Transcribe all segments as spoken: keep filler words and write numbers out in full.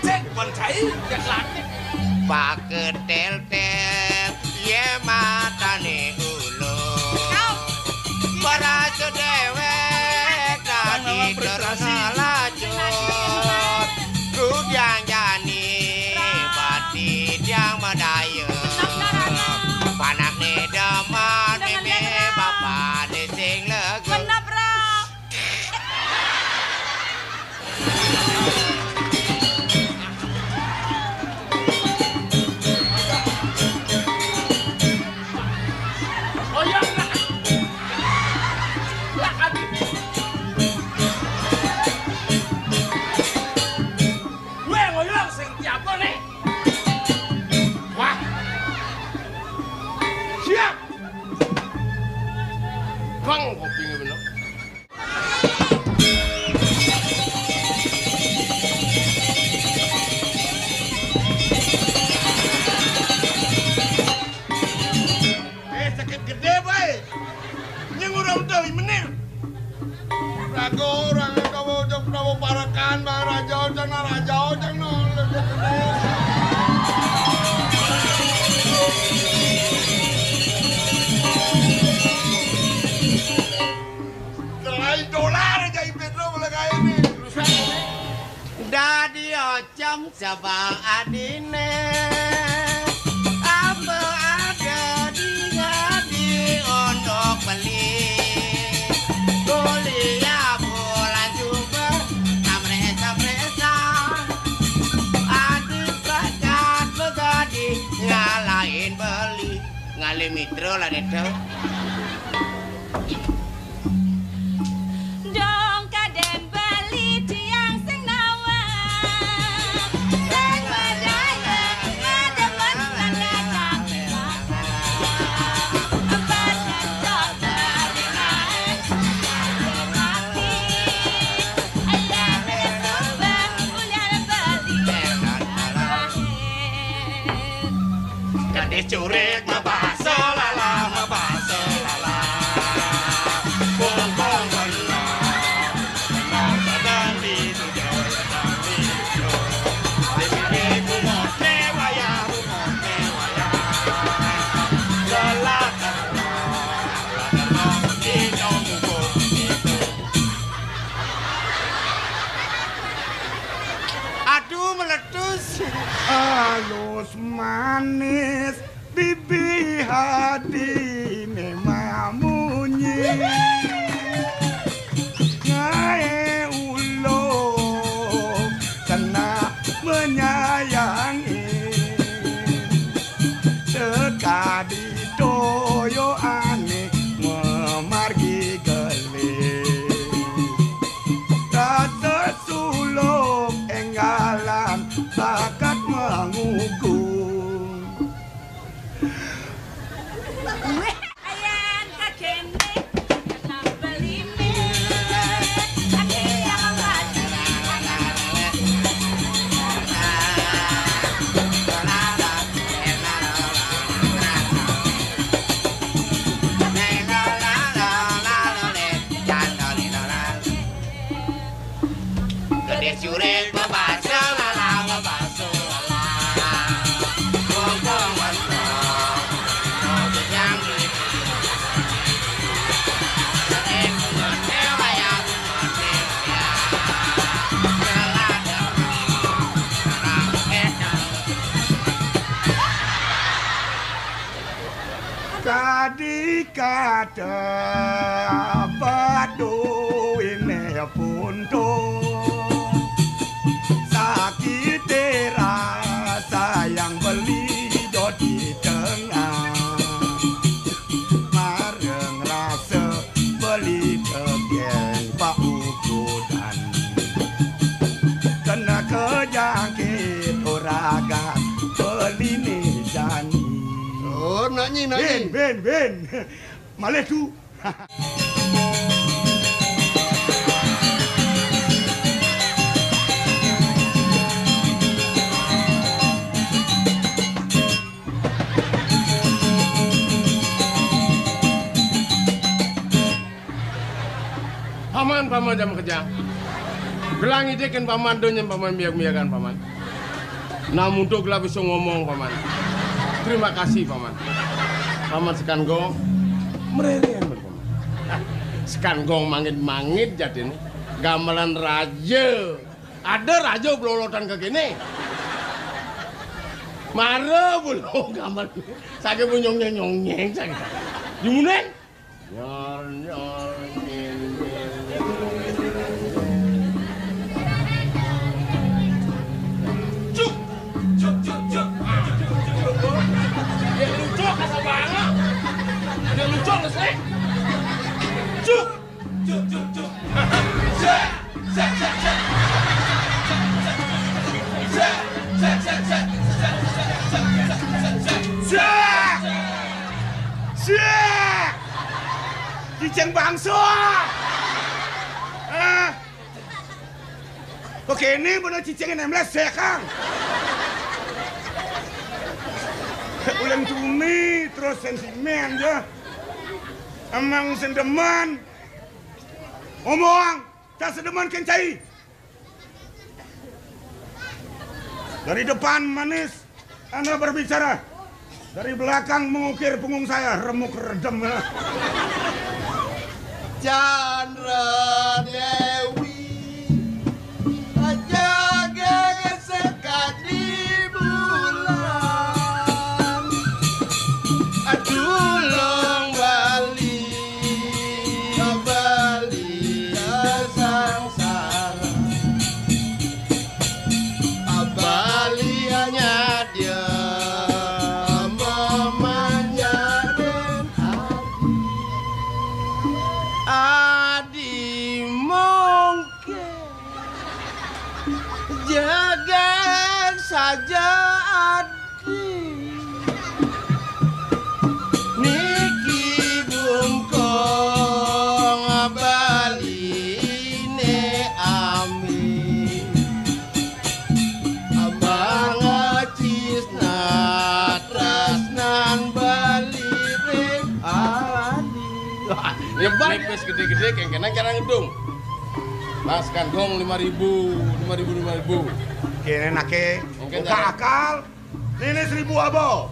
Cek, bukan jai, cek lantik. Paketel-tel, ye matane ulo. Kau. Barasa dewek, tadi terus ngelajut. Rudiang jani, pati tiang madaya. Panak ne demen, meme bapa ne sing legu. Bener, bro. Wah. Siap. Bang, kopi bener. Eh, sakit gede, boy. Nying orang tahu menir. Rago orang kamu jok kamu parakan, bang raja, jangan raja, jangan. Selain dolar aja, Pedro, boleh kayak ini. Dadi ocong sabang adine, apa ada di ngadi ondok beli. Kuliah bulan juga, amresa-mresa. Adi bakat begadi, ngalahin beli. Ngalih mitra lah, Nedo. Dong kaden beli tiang sing nawar. Sing bedaya ngademen lan datang. Empat kantong beli kain. Ayo, beli sumpah, ulian beli. Gadis curik mabasa lala, mabasa lala. Bongkong bener, bener sedang dituju, sedang dituju. Dipilih bungut ne wayah, bungut ne wayah. Lelah terlong, lelah terlong, hidung bubuk itu. Aduh, meletus. Halus manis bibi hadine mamunyi. Ngae ulo kena menyayangi. Sekadi toyo ane memargi geling. Rasa suluk enggalan bakat mengugung. Ayan kakene, kenapa limit? Ake yang lagi. Gede surit bebasa lala, bebasa lala. Bongkong bongkong. Bojang duit. Sering bungut dewaya, bungut dewaya. Lala dewaya. Lala dewaya. Tadi kata badu ini puntung, sakit rasa yang beli dot di tengah, mareng rasa beli tegeng pak ukudan, kena kejangkit. Bin, bin, bin. Malih tu. Paman, paman, jam kerja. Gelah ngidikin paman, donya paman, miag-miagan paman. Nah, muntuk gelah bisa ngomong paman. Terima kasih paman. Paman sekan gong. Merere paman. Sekan gong mangit-mangit jatine. Gamelan raja. Ada raja belolotan ke kene. Mara belum gamelan. Sage bu nyong-nyong nyong-nyeng sage. Dimuneng. Nyor, nyor, nyin, nyin, nyin. Cuk! Cuk, cuk, cuk. Dia lucu, kasar banget. Dia lucu, ngesek. Cuk! Cuk, cuk, cuk. Cuk! Siap! Siap! Cicing bangsa! Ah! Oke, ini bener cicingnya nemles, sekang. Ulang tuni, terus sentimen, ya. Emang sendeman. Omong, tak sedeman kencai. Dari depan manis, Anda berbicara. Dari belakang mengukir punggung saya, remuk redem. Chandra Dewi, jaga sekadi bulan. Aduh, long bali, bali, sangsara. Abalianya dia memanjakan adi. Adi mongke jaga saja adi. Niki bungkong baline ami. Abang cisna tresnan bali ring adi. Nyebar. Pepes gede-gede, kengkenan cara ngedung. Mas Kandong lima ribu, lima ribu, lima ribu. Kene nake, oke, buka akal. Nini seribu abo.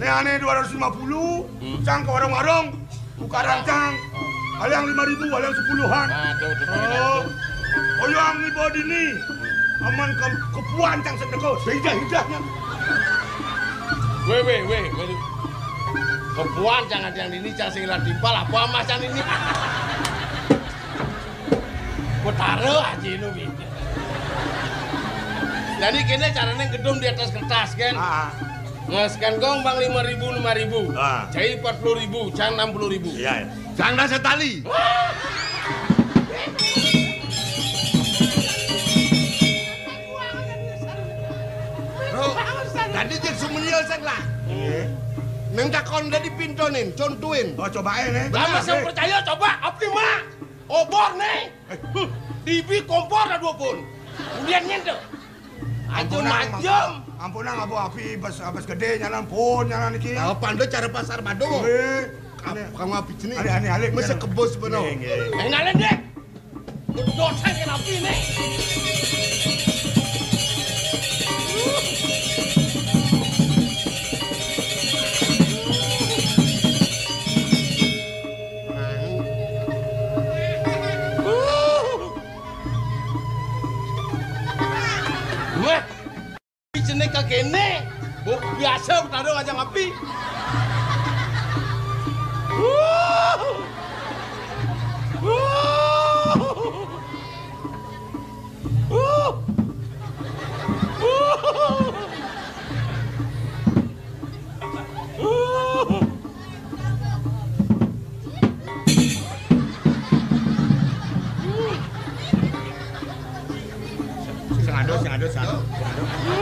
Nih ane dua ratus lima puluh, hmm, cang ke warung-warung, buka rancang. Aliang lima ribu, aliang sepuluhan. Nah, tuh, tuh, tuh, oh. Tuh. Oyang ibu dini. Aman ke, kepuan cang sedekah. Hidah-hidahnya. Weh, weh, weh, weh. Kepuan cang ada yang dini, cang sing ilang timpal, apa amas cang ini? Betara aja ini, Wi. Jadi kene carane gedung di atas kertas, kan? Ah. Ngeskan gong bang lima ribu, lima ribu. Ah. Cai empat puluh ribu, cang enam puluh ribu. Iya, iya. Cang dah setali. Bro, tadi cek sumenya sang lah. Iya. Neng takon tadi pintonin, contuin. Oh, cobain, eh. Lah, bener, mas yang eh, percaya, coba, api, Mak. Obor, nih. Eh. Huh, T V kompor ada dua pun. Kemudian nyentuh. Ampun, ampun, ampun, abu api, bas, bas gede, nyanan pun, nyanan iki. Oh, pando cara pasar Badung. Eh, kamu api jenis. Aneh, aneh, alek. Mesti kebos bener. Nggih, nggih. Neng nalen, Dek. Dosen kenapa ini? Wah, jenenge kagene. Mbok biasa taruh aja ngapi. Wuh. Wuh. Wuh. Wuh. Sing ado, sing ado, sing ado, sing ado.